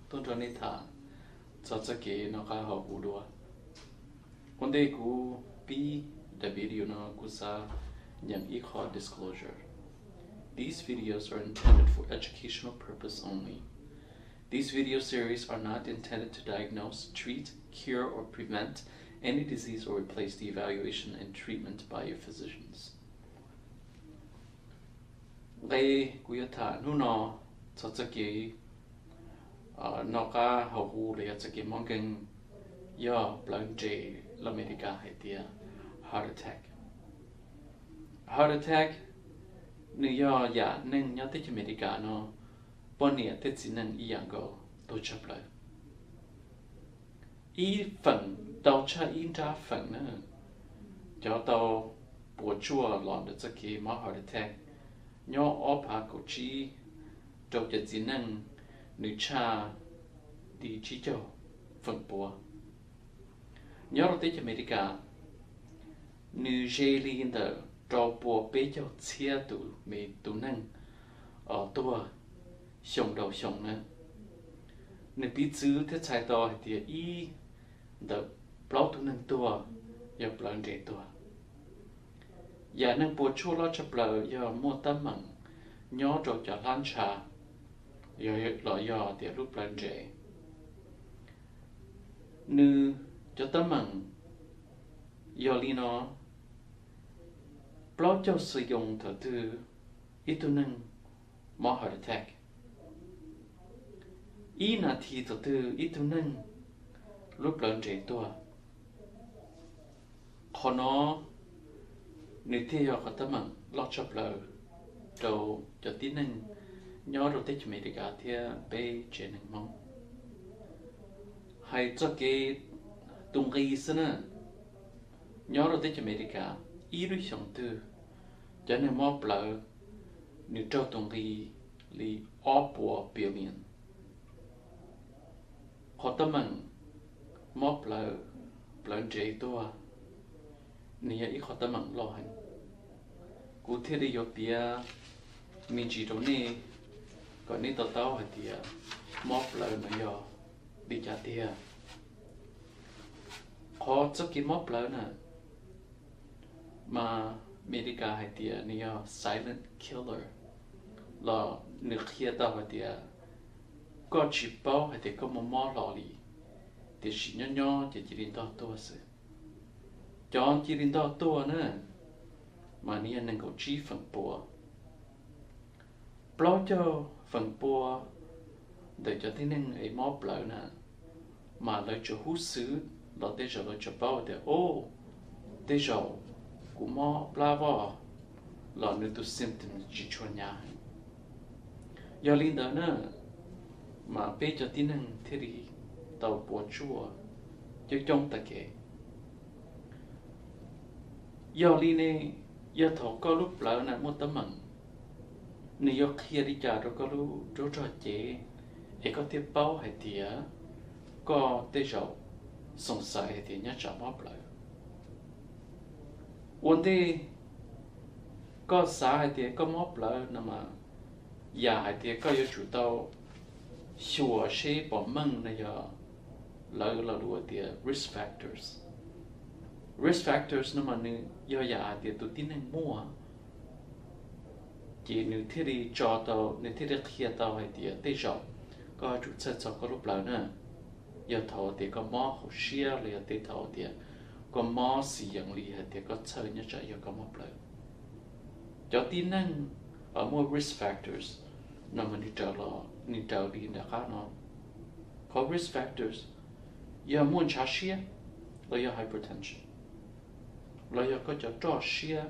Tuaj nrog nej tham txog txoj kev noj qab haus huv dua. Ua ntej kuv pib daim video no kuv xav nyeem ib qho disclosure. These videos are intended for educational purpose only. These video series are not intended to diagnose, treat, cure, or prevent any disease or replace the evaluation and treatment by your physicians. Nqe kuv yuav tham hnub no txog txoj kev noj qab haus huv los yog txoj kev mob nkeeg yog plawv nres los Amelikas hais tias heart attack. Heart attack nws yog yam neeg nyob teb chaws Amelikas no poj niam thiab txiv neej ib yam nkaus tuag tshaj plaws. Ib feem tau tshaj ib nrab feem na, cov tau puas tsuaj los ntawm txoj kev mob heart attack nyob ob phav kaum tsib rau cov txiv neej nws tshaj li tsib caug feem pua. Nyob rau teb chaws Amelikas, nws ze li ntawm rau pua peb caug txhiab tus me tus neeg tuag xyoo rau xyoo na. Nws piv txwv thiab txhais tau hais tias ib ntawm plaub tug neeg tuag yog plawv nres tuag. Yam neeg puas tsuaj loj tshaj plaws yog muaj teeb meem nyob rau cov hlab ntsha los yog tias lub plawv nres. Nws cov teeb meem yog li no: plaub caug xwm yoos thaum twg ib tug neeg mob heart attack, ib nas this thaum twg ib tug neeg lub plawv nres tuag. Qhov no nws thiaj yog qhov teeb meem loj tshaj plaws rau cov tib neeg nyob rau teb chaws Amelikas thiab peb tsev neeg Hmoob. Hais txoj kev tus nqi xwb na, nyob rau teb chaws Amelikas ib lub xyoos twg cov neeg mob plawv nws raug tus nqi li ob puas billion. Qhov teeb meem mob plawv, plawv nres tuag, nws yog ib qhov teeb meem loj heev. Kuv thiaj li yuav piav me ntsis rau nej kom nej to taub hais tias mob plawv no yog li cas tiag. Qhov txoj kev mob plawv na, mas Amelikas hais tias nws yog silent killer, los nws qhia tau hais tias koj tsis paub hais tias koj mob mob hlo li, tiam sis nyob nyob ces cia li ntog tuag xwb. Cov cia li ntog tuag na, mas nws yog nees nkaum tsib feem pua. Plaub caug feem pua ntawm cov tib neeg es mob plawv na, mas lawv tsuas hub xwb los tej zaum lawv tsuas paub tias, o, tej zaum kuv mob plab voj, los nws tus symptom tsis tshua hnyav. Yog li ntawd na, mas peb cov tib neeg thiaj li tau puas tsuaj coob coob tag kev. Yog li ne, yog thaum koj lub plawv na muaj teeb meem, nws yuav qhia li cas rau koj lub rog cev es koj thiaj paub hais tias koj tej zaum xoom xaiv hais tias nyob tsam mob plawv? Ua ntej koj xav hais tias koj mob plawv no mas, yam hais tias koj yuav tsum tau xyuas seb pom meej no yog lawv lo lus tias risk factors. Risk factors no mas nws yog yam hais tias tus tib neeg muaj, ces nws thiaj li tso tau, nws thiaj li qhia tau hais tias tej zaum koj yuav tsum txhawj txog koj lub plawv na. Yog thaum tias koj mob hauv siab los yog tej thaum tias koj mob xis yees li hais tias koj txhawj nyob tsam yog koj mob plawv. Cov tib neeg muaj risk factors no mas nws raws li nram qab no. Qhov risk factors yog muaj ntshav siab los yog hypertension, los yog koj cov roj siab,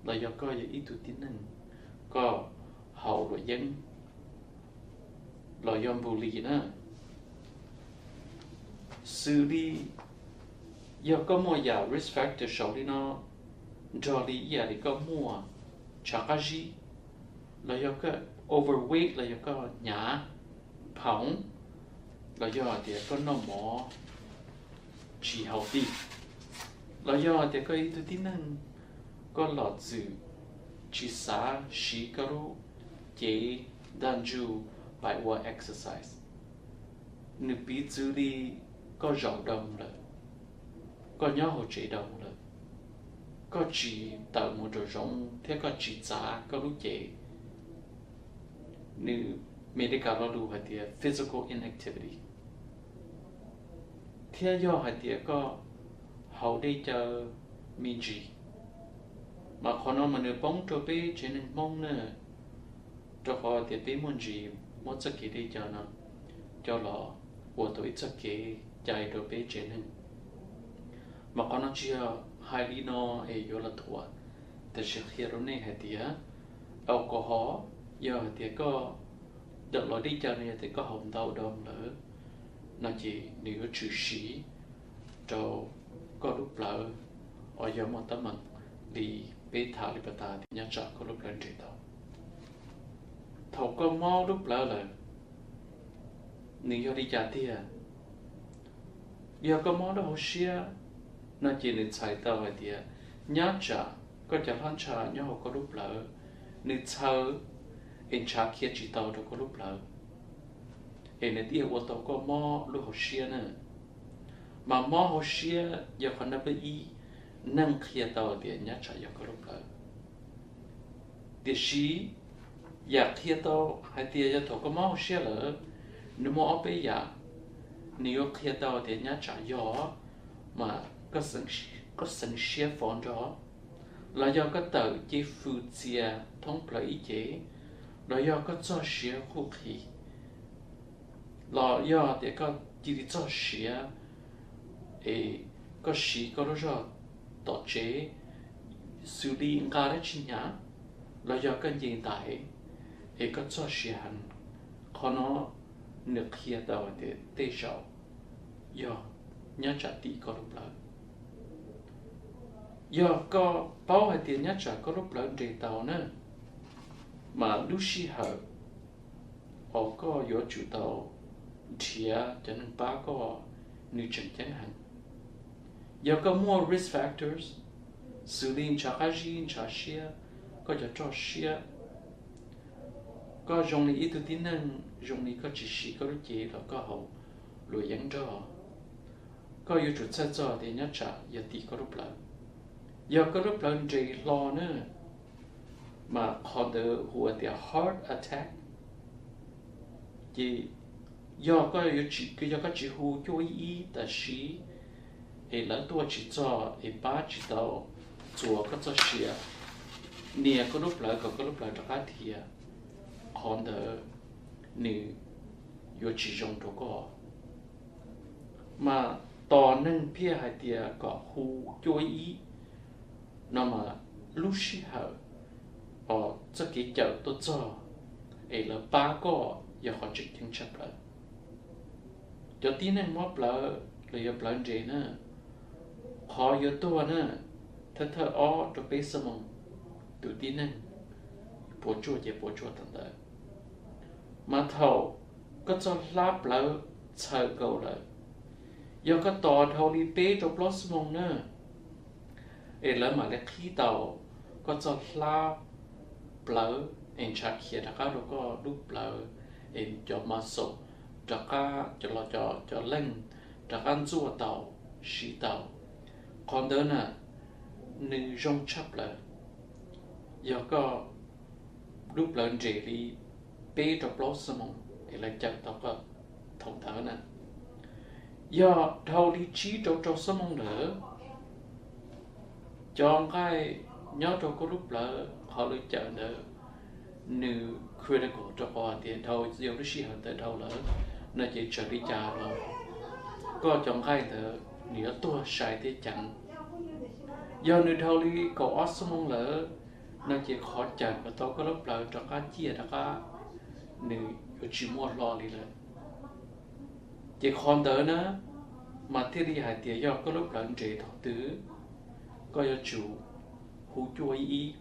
los yog koj yog ib tug tib neeg koj haus luam yeeb, los yog npu li na. Xws li yog koj muaj yam risk factor saud li no, nrog li ib yam li koj muaj tshav qab zib, los yog koj overweight los yog koj hnyav phoov, los yog tias koj noj mov tsis haus tij, los yog tias koj ib tug tib neeg koj los txwm tsis xav siv koj lub cev ntaj ntsug pais ua exercise. Nws piv txwv li koj zaum doos lawm, koj nyob hauv tsev doos lawm, koj tsis tawm mus rau zoov thiab koj tsis txav koj lub cev, nws, Meskas lo lus hais tias physical inactivity, thiab yog hais tias koj haus dej cawv me ntsis, mas qhov no mas nws poob rau peb tsev neeg Hmoob na, rau qhov tias peb muaj ntsis muab txoj kev dej cawv no coj los ua tau ib txoj kev cai rau peb tsev neeg. Mas qhov no tsis yog hais li no es yuav los thuam, tab sis qhia rau nej hais tias alcohol, yog hais tias koj, dej los dej cawv no yog tias koj haus ntau doos lawm no ces nws yuav tshwm sim rau koj lub plawv uas yog muaj teeb meem li peb tham li pas tas tias nyob tsam koj lub plawv nres tau. Thaum koj mob lub plawv lawm, nws yog li cas tiag? Yog koj mob lub hauv siab no ces nws txhais tau hais tias nyob tsam koj cov hlab ntsha nyob hauv koj lub plawv nws txhawv es ntshav khiav tsis tau rau koj lub plawv, es nws thiaj ua tau koj mob lub hauv siab na. Mas mob hauv siab yog qhov nab peb ib neeg qhia tau tias nyob tsam yog koj lub plawv. Tiam sis yam qhia tau hais tias yog thaum koj mob hauv siab lawm, nws muaj ob peb yam nws yuav qhia tau tias nyob tsam yog, mas koj xeev siab fov nrog, los yog koj tawm cev fws txias thoob plaws ib cev, los yog koj txoj sia quj qhis, los yog tias koj cia li txog siav es koj siv koj lub zog tom tsev xws li nqa dab tsi hnyav, los yog koj nce ntais es koj txog siav heev, qhov no nws qhia tau tias tej zaum yog nyob tsam tim koj lub plawv. Yog koj paub hais tias nyob tsam koj lub plawv nres tau na, mas lub sij hawm uas koj yuav tsum tau nrhiav cov neeg pab koj nws tseem ceeb heev. Yog koj muaj risk factors xws li ntshav qab zib, ntshav siab, koj cov roj siab, koj zoo li ib tug tib neeg zoo li koj tsis siv koj lub cev los koj haus luam yeeb nrog, koj yuav tsum txhawj txog tias nyob tsam yog tim koj lub plawv. Yog koj lub plawv nres hlo na, mas qhov ntawd hu ua tias heart attack. Ces yog koj, yog koj tsis hu cuaj ib ib tam sim es lawv tuaj tsis txog es pab tsis tau txuas koj txoj sia, nias koj lub plawv kom koj lub plawv rov qab dhia, qhov ntawd nws yuav tsis zoo rau koj. Mas tos neeg phiaj hais tias kom hu cuaj ib ib no mas lub sij hawm uas txoj kev cawm tuaj txog es lawv pab koj yog qhov tseem ceeb tshaj plaws. Cov tib neeg mob plawv los yog plawv nres na, qhov yuav tuag na, thawj thawj ob rau peb xuab moos, tus tib neeg puas tsuaj ces puas tsuaj tau ntawd. Mas thaum koj txoj hlab plawv txhaws nkaus lawm, yog koj tos dhau li peb rau plaub xuab moos na, es lawv mam li qhib tau koj txoj hlab plawv es ntshav khiav rov qab rau koj lub plawv, es cov muscle rov qab, cov los cov leeg rov qab ntxuaj tau, siv tau. Qhov ntawd na, nws zoo tshaj plaws. Yog koj lub plawv nres li peb rau plaub xuab moos es lawv cawm tau koj thaum ntawd na, yog dhau li tsib rau rau xuab moos ntawd, cov nqaij nyob rau koj lub plawv qhov lawv cawm ntawd nws critical rau qhov tias dhau yog lub sij hawm ntawd dhau lawm no ces txawm li cas los koj cov nqaij ntawd nws yuav tuag sai thiab ceev. Yog nws dhau li kaum ob xuab moos lawm no ces qhov cawm kom tau koj lub plawv rov qab ciaj rov qab nws yuav tsis muaj hlo li lawm. Ces qhov ntawd na mas thiaj li hais tias yog koj lub plawv nres thaum twg, koj yuav tsum hu cuaj ib ib.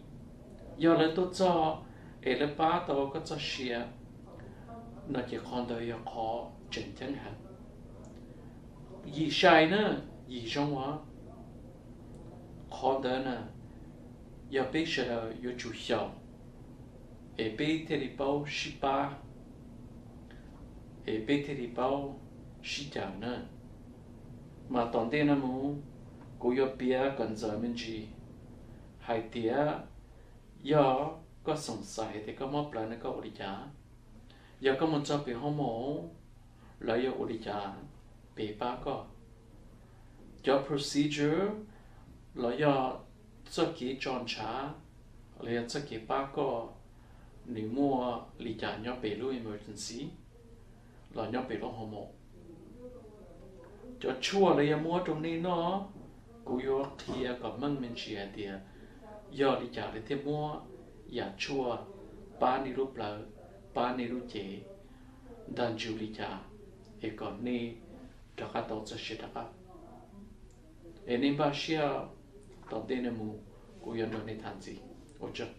Yog lawv tuaj txog es lawv pab tau koj txoj sia no ces qhov ntawd yog qhov tseem ceeb heev. Yim sai na, yim zoo os. Qhov ntawd na yog peb sawv daws yuav tsum xyaum es peb thiaj li paub sib pab, es peb thiaj li paub sib cawm na. Mas tom ntej no mus, kuv yuav piav kom ntxaws me ntsis hais tias yog koj xoom xais hais tias koj mob plawv no koj ua li cas, yog koj mus txog pem hoo maum, lawv yuav ua li cas pem pab koj. Cov procedure los yog txoj kev tso ntshav los yog txoj kev pab koj, nws muaj li cas nyob pem lub emergency los nyob pem lub hoo maum. Cov tshuaj lawv yuav muab rau nej noj, kuv yuav qhia kom meej me ntsis hais tias yog li cas lawv thiaj muab yam tshuaj pab nej lub plawv, pab nej lub cev ntag ntsug li cas, es kom nej rov qab tau txoj sia rov qab. Es nej npaj siab, tom ntej no mus kuv yuav nrog nej tham ntxiv. Ua tsaug.